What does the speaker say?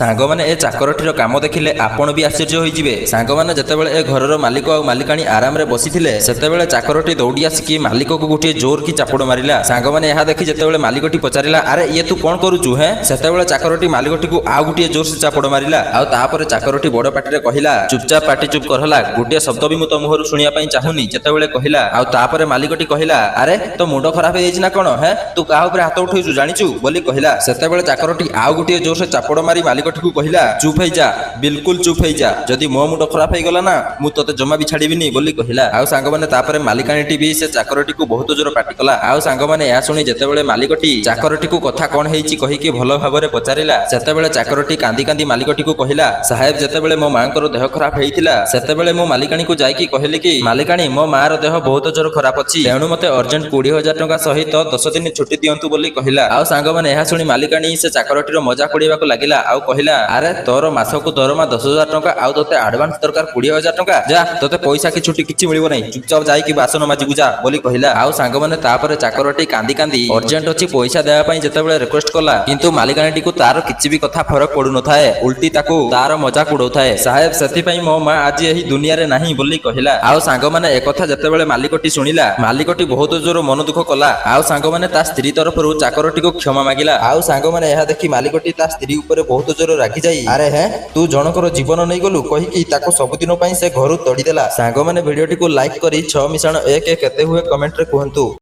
ସାଙ୍ଗମାନେ, ଏ ଚାକରଟିର କାମ ଦେଖିଲେ ଆପଣ ବି ଆଶ୍ଚର୍ଯ୍ୟ ହୋଇଯିବେ। ସାଙ୍ଗମାନେ, ଯେତେବେଳେ ଏ ଘରର ମାଲିକ ଆଉ ମାଲିକାଣୀ ଆରାମରେ ବସିଥିଲେ, ସେତେବେଳେ ଚାକରଟି ଦୌଡ଼ି ଆସିକି ମାଲିକକୁ ଗୋଟିଏ ଜୋର କି ଚାପୁଡ଼ ମାରିଲା। ସାଙ୍ଗମାନେ, ଏହା ଦେଖି ଯେତେବେଳେ ମାଲିକଟି ପଚାରିଲା, "ଆରେ, ଇଏ ତୁ କଣ କରୁଛୁ ହେଁ?" ସେତେବେଳେ ଚାକରଟି ମାଲିକଟିକୁ ଆଉ ଗୋଟିଏ ଜୋର ସେ ଚାପୁଡ଼ ମାରିଲା। ଆଉ ତାପରେ ଚାକରଟି ବଡ ପାଟିରେ କହିଲା, "ଚୁପଚାପ ପାଟି ଚୁପ କର ହେଲା, ଗୋଟିଏ ଶବ୍ଦ ବି ମୁଁ ତୋ ମୁହଁରୁ ଶୁଣିବା ପାଇଁ ଚାହୁଁନି।" ଯେତେବେଳେ କହିଲା, ଆଉ ତାପରେ ମାଲିକଟି କହିଲା, "ଆରେ, ତୋ ମୁଣ୍ଡ ଖରାପ ହେଇଯାଇଛି ନା କଣ ହେଁ? ତୁ କାହା ଉପରେ ହାତ ଉଠେଇଛୁ ଜାଣିଛୁ?" ବୋଲି କହିଲା। ସେତେବେଳେ ଚାକରଟି ଆଉ ଗୋଟିଏ ଜୋରସେ ଚାପଡ଼ ମାରି ମାଲିକଟିକୁ କହିଲା, "ଚୁପ ହେଇଯା, ବିଲକୁଲ ଚୁପ ହେଇଯା। ଯଦି ମୋ ମୁଣ୍ଡ ଖରାପ ହେଇଗଲା ନା, ମୁଁ ତୋତେ ଜମା ବି ଛାଡ଼ିବିନି" ବୋଲି କହିଲା। ଆଉ ସାଙ୍ଗମାନେ, ତାପରେ ମାଲିକାଣୀଟି ବି ସେ ଚାକରଟିକୁ ବହୁତ ଜୋର ପାଟି କଲା। ଆଉ ସାଙ୍ଗମାନେ, ଏହା ଶୁଣି ଯେତେବେଳେ ମାଲିକଟି ଚାକରଟିକୁ କଥା କଣ ହେଇଛି କହିକି ଭଲ ଭାବରେ ପଚାରିଲା, ସେତେବେଳେ ଚାକରଟି କାନ୍ଦି କାନ୍ଦି ମାଲିକଟିକୁ କହିଲା, "ସାହେବ, ଯେତେବେଳେ ମୋ ମାଙ୍କର ଦେହ ଖରାପ ହେଇଥିଲା, ସେତେବେଳେ ମୁଁ ମାଲିକାଣୀକୁ ଯାଇକି କହିଲି କି ମାଲିକାଣୀ, ମୋ ମାର ଦେହ ବହୁତ ଜୋର ଖରାପ ଅଛି, ତେଣୁ ମତେ ଅର୍ଜେଣ୍ଟ 20,000 ଟଙ୍କା ସହିତ 10 ଦିନ ଛୁଟି ଦିଅନ୍ତୁ" ବୋଲି କହିଲା। ଆଉ ସାଙ୍ଗମାନେ, ଏହା ଶୁଣି ମାଲିକାଣୀ ସେ ଚାକରଟିର ମଜାକ ଉଡେଇବାକୁ ଲାଗିଲା ଆଉ କହିଲା, "ଆରେ, ତୋର ମାସକୁ ଦରମା 10,000 ଟଙ୍କା ଆଉ ତୋତେ ଆଡଭାନ୍ସ ଦରକାର 20,000 ଟଙ୍କା। ଯା, ତୋତେ ପଇସା କି ଛୁଟି କିଛି ମିଳିବ ନାହିଁ। ଚୁପଚାପ ଯାଇକି ବାସନ ମାଜିବୁ ଯା" ବୋଲି କହିଲା। ଆଉ ସାଙ୍ଗମାନେ, ତାପରେ ଚାକରଟି କାନ୍ଦି କାନ୍ଦି ଅର୍ଜେଣ୍ଟ ଅଛି, ପଇସା ଦେବା ପାଇଁ ଯେତେବେଳେ ରିକ୍ୱେଷ୍ଟ କଲା, କିନ୍ତୁ ମାଲିକାଣୀଟିକୁ ତାର କିଛି ବି କଥା ଫରକ ପଡୁନଥାଏ, ଉଲ୍ଟି ତାକୁ ତାର ମଜାକ ଉଡଉଥାଏ। "ସାହେବ, ସେଥିପାଇଁ ମୋ ମା ଆଜି ଏହି ଦୁନିଆରେ ନାହିଁ" ବୋଲି କହିଲା। ଆଉ ସାଙ୍ଗମାନେ, ଏକଥା ଯେତେବେଳେ ମାଲିକଟି ଶୁଣିଲା, ମାଲିକଟି ବହୁତ ଜୋର ମନ ଦୁଃଖ କଲା। ଆଉ ସାଙ୍ଗମାନେ, ତା ସ୍ତ୍ରୀ ତରଫରୁ ଚାକରଟିକୁ କ୍ଷମା ମାଗିଲା। ଆଉ ସାଙ୍ଗମାନେ, ଏହା ଦେଖି ମାଲିକଟି ତା ସ୍ତ୍ରୀ ଉପରେ ବହୁତ ଜୋର ରାଗିଯାଇ, "ଆରେ ହେଁ, ତୁ ଜଣଙ୍କର ଜୀବନ ନେଇଗଲୁ" କହିକି ତାକୁ ସବୁଦିନ ପାଇଁ ସେ ଘରୁ ତଡ଼ିଦେଲା। ସାଙ୍ଗମାନେ, ଭିଡିଓଟିକୁ ଲାଇକ୍ କରି 6 ମିଶାଣ 1 କେତେ ହୁଏ କମେଣ୍ଟରେ କୁହନ୍ତୁ।